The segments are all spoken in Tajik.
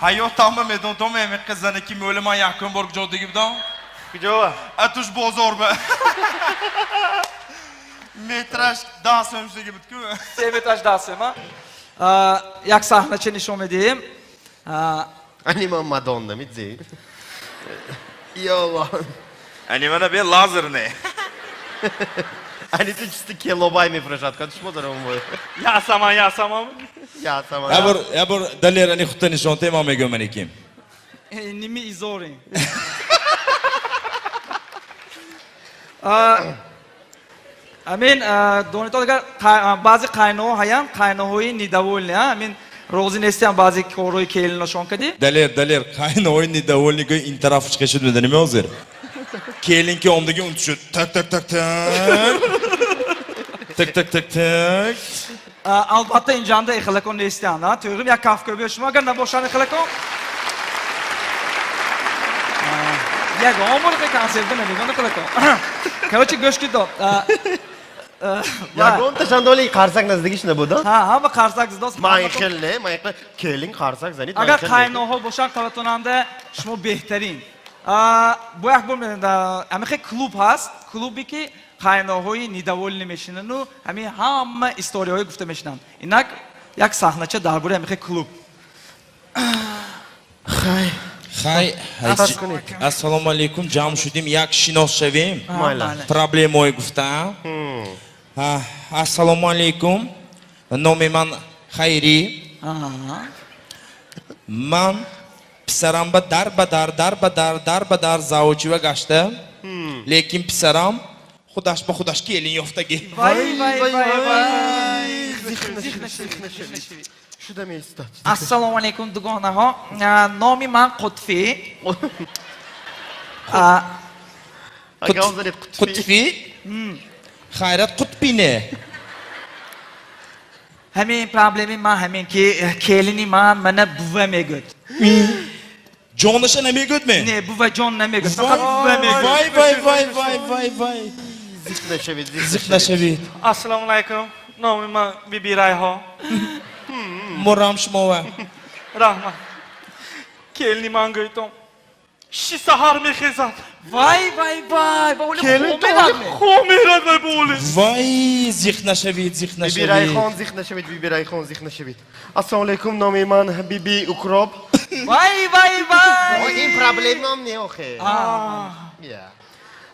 Ҳаётамба медонтом, ҳамиқа занаки мӯли ман якум бор куҷо диги будам? Куҷо? Атуш бозор ба. Метраш 10 сом шудаги буд-ку. Се метраш 10 сом, а? Як саҳнача нишон медиҳем. Ани ман Мадонна мидзи. Йо. Ани мана бе лазер не. Ани ту чисто келобай мефурӯшад. Кад шумо даром бой. Ясаман, Ясаман. Я сама. Я бор, я бор Далер, ани худта нишон те, ман мегӯям ани ким. Ними изорин. Амин донито, агар баъзе қайноҳо ҳаянд, қайноҳои недовольный, амин розӣ нестиям баъзе корҳои келиношон кадӣ. Далер, Далер, қайноҳои недовольный гӯй, ин тараф чиқа шуд, медонӣ ҳозир? Келин ки омдаги ун шуд. Так, так, так, так. Так, так, так, так. Албатта, инҷанда ихлакон нестианд, тӯғрим, як кафкӯбӣ шумо, агар набошанд ихлакон. Ягон бор консертда намегӯянд ихлакон. Короче, гӯш кидо. Ягон ташандоли қарсак наздигиш набуд, а? Ҳа, ҳама қарсак зидост. Ман хел не, ман хел келин қарсак занид. Агар қайноҳо бошанд, қаватонанда шумо беҳтарин. Бо як бор ҳамихе клуб ҳаст, клубе ки қайноҳои недовольный мешинану ҳамин ҳама историяҳое гуфта мешинанд. Инак як саҳнача дар бораи ҳамихе клуб. Хай. Хай, Афас кунед. Ассалому алайкум, ҷамъ шудим, як шинос шавем. Майла. Проблемое гуфтам. Ассалому алайкум. Номи ман Хайри. Ман писарам ба дар ба дар, дар ба дар, дар ба дар завучива гашта. Лекин писарам худаш ба худаш келин ёфтагӣ. Вай, вай, вай, вай! Шуда меистад. Ассалому алайкум, дугонаҳо. Номи ман Қутфӣ. Агар занед Қутфи. Қутфи? Хайрат Қутби не? Ҳамин проблеми ман ҳамин ки келини ман мана бува мегӯяд. Ҷонаша намегӯяд ме? Не, буваҷон намегӯяд, фақат бува мегӯяд. Вай, вай, вай, вай, вай, вай! Зиқ нашавед, Зиқ нашавед. Ассалому алайкум. Номи ман Биби Райҳон. Мурам шумова. Раҳмат. Келини ман гӯйтом. Ши саҳар мехезад. Вай, вай, вай! Ба оли Келин хоб мерад ме? Хоб мерад вай боли. Вай, зиқ нашавед, зиқ Биби нашавед. Райхон, зиқ нашавед, Биби Райхон, зиқ нашавед. Ассалому алайкум, номи ман Биби Укроп. Вай, вай, вай! Ин проблемам не охе.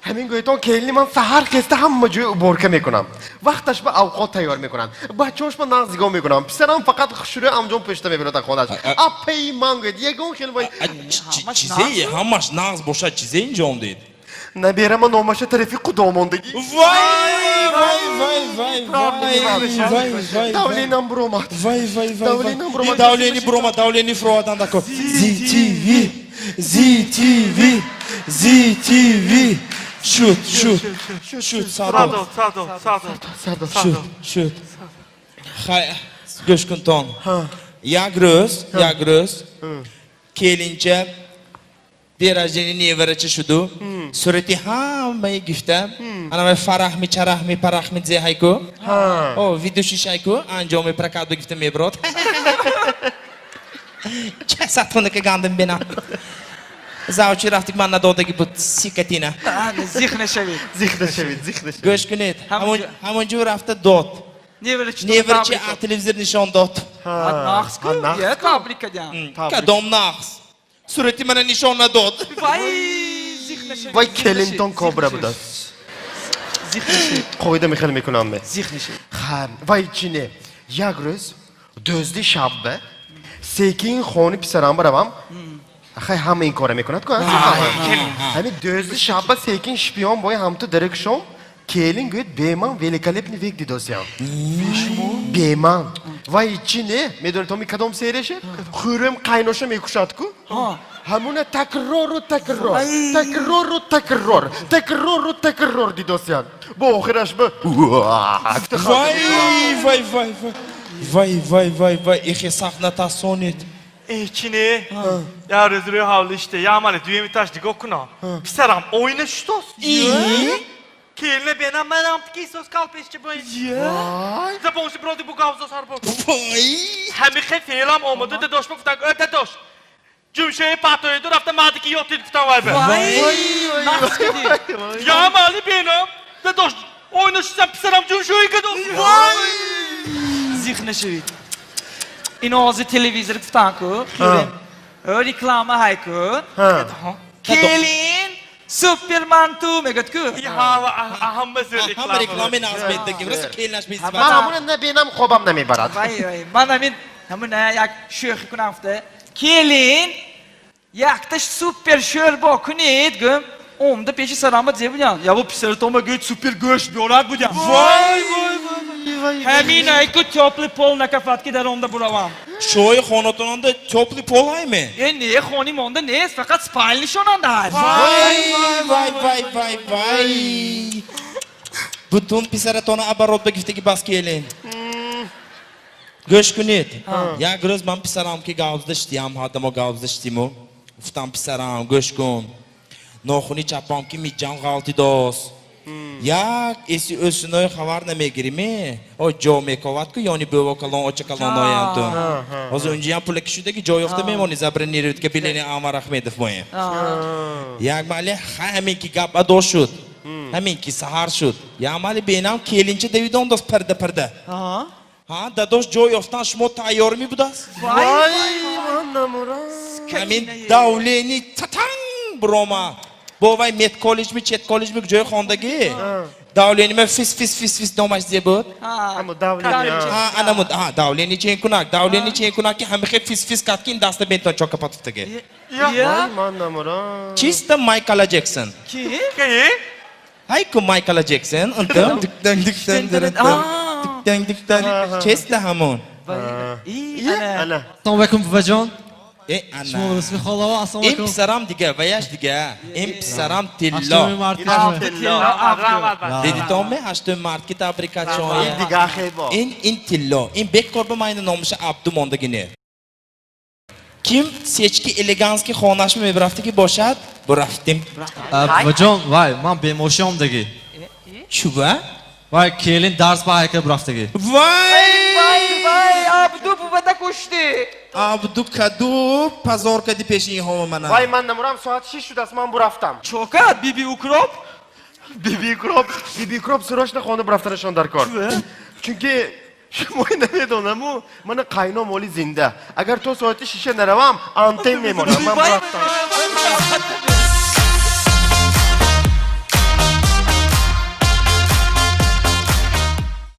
Ҳамин гӯйтон, келини ман саҳар хеста ҳама ҷои уборка мекунам. Вақташ ба авқот тайёр мекунам. Бачаҳош ба нағз нигоҳ мекунам. Писарам фақат хушрӯ амҷон пӯшта мебирад хонаш. Апаи ман гӯяд, ягон хел вай Чизе ҳамаш нағз бошад, чизе инҷо омдед? Наберама номаша тарафи худо мондагӣ. Вай, вай, вай, вай, вай, вай, вай! Давление м буромад. Вай, вай, вай! Давление м буромад. Давление буромад, давление фуроадан дако. ZTV, ZTV, ZTV. Шуд, шуд, шуд, садо. Садо, садо, садо. Шуд, шуд. Хай, гӯш кунтон. Як рӯз, як рӯз келинча день рождения неварача шуду, сурати ҳамаи гифта, анава фарахми, чарахми, парахми зеҳайку. О, видеошишайку, анҷоми прокату гифта меброд. Часатхонака гандим бинам. Завчи рафтик, ман надодаги буд сикатина. Зиқ нашавед. Зиқ нашавед, зиқ нашавед. Гӯш кунед, ҳамон ҷо рафта дод. Неварчи а телевизор нишон дод. Нағз ку, я табрик кардям. Кадом нағз? Сурати мана нишон надод. Вай, зиқ нашавед. Вай, келинтон кобра будааст. Зиқ нашавед. Қоида мехел мекунам ме. Зиқ нашавед. Ха, вай чи не? Як рӯз дӯзди шабба секин хони писарам баравам. Хай, ҳама ин кора мекунад ку. Ҳамин дӯзди шабба секин шпион бой ҳамту даракшом, келин гӯяд, беман «Великолепный век» дидосиям. Беман. Вай чи не? Медонед, томи кадом серияше? Хӯрӯм қайноша мекушад ку? Ҳамуна такрору такрор, такрору такрор, такрору такрор дидосиян. Бо охираш ба Вай, вай, вай, вай! Вай, вай, вай, вай! Ихе сахт натасонед. Э, чи не? Я рӯз рӯи ҳавли иште, я мане дуюм этаж нигоҳ кунам. Писарам оина шудост. Келина бенам манам тики сос калпешчи бой. Забонши броди бу гавзо сарбо. Вай! Ҳамихе феълам омаду дадош гуфтан, э, дадош. Ҷумшаи патоиду рафта мадики ётид гуфтам вай ба. Вай, нақс кардӣ. Я мали бенам. Дадош, ойна шустам, писарам ҷумшӯӣ каду. Зиқ нашавед. Ино ҳозир телевизор гуфтан ку. Реклама ҳай ку. Келин суперманту мегӯяд ку. Ҳама зӯр. Ҳама реклами нағз беддаги. Рост келинаш Ман бисифат. ҳамуна набинам, хобам намебарад. Вай, вай, ман ҳамин ҳамун як шӯхӣ кунам гуфта. Келин якта супер шӯрбо кунед гӯм. Омда пеши сарама зе будян. Ябо писаратонба гӯяд, супер гӯшт биёрад будян. Вай! Ҳамин айку тёплый пол накафад ки дар омда буравам. Шои хонатонанда тёплый пол ҳайме? Э, не, хони монда нест, фақат спальни шонанда ҳаст. Вай, вай, вай, вай, вай! Бутун писаратона оборот ба гифтаги бас келин. Гӯш кунед. Як рӯз ман писарам ки гавзда штиям, ҳадамо гавзда штиму. Гуфтам: «Писарам, гӯш кун. Нохуни чапам ки миҷҷам ғалтидос. Як эси ӯсиной хабар намегириме. О ҷо мековад ку ёни бӯво калон, оча калон оянд ту. Ҳозир унҷиям пулаки шудаги ҷо ёфта мемони, забронировать ка билени Амар Ахмедов моем». Як мали ҳамин ки гап адо шуд. Ҳамин ки саҳар шуд. Як мали бенам келинча давидон дост парда парда. Ҳа, дадош, ҷо ёфтан шумо тайёр мебудааст? Вай. Вай, ман намурам. Ҳамин давление татанг бирома. Бо вай медколлеҷми, чет коллеҷми, ҷои хондагӣ. Давление ма фис фис фис фис номаш зе буд. Ҳамо давление. Ҳа, анамуд, ҳа, давление чен кунак, давление чен кунак ки ҳамихе фис фис кард ки ин даста бентон чока патуфтаги. Вай, ман намурам. Чисто Майкла Джексон. Ки? Ки? Ҳайку Майкла Джексон, унтам дик-дан дик-дан дик-дан дик-дан дик-дан. Чисто ҳамон. И, ана. Ана. Ассалому алайкум, буваҷон. Э, Шумо ана. Русми холава, ассалому Ин алайкум. писарам дига, ваяш дига. Ин писарам Ҳаштуми тилло. март. Раҳмат. Дидитонме, 8 март ки табрикатшоя. Ин дига хебо. Ин тилло. Ин бекор ба майна номуша Абду мондагине. Ким сечки элегантский хонашма мебарафта ки бошад, бурафтим. Буваҷон, вай, ман беморши омдагӣ. Чува? Вай, келин дарс ба ҳайкал бурафтагӣ. Вай! Вай, вай, Абду бувада кушти. Абду каду пазор кади пеши инҳома мана. Вай, ман намурам, соат 6 шудааст, ман бурафтам. Чока, биби укроп. Биби Укроп, Биби Укроп срочно хона бурафтанашон дар кор. Чунки шумо намедонаму, мана қайном оли зинда. Агар то соати 6 наравам, антен мемонам. Ман бурафтам.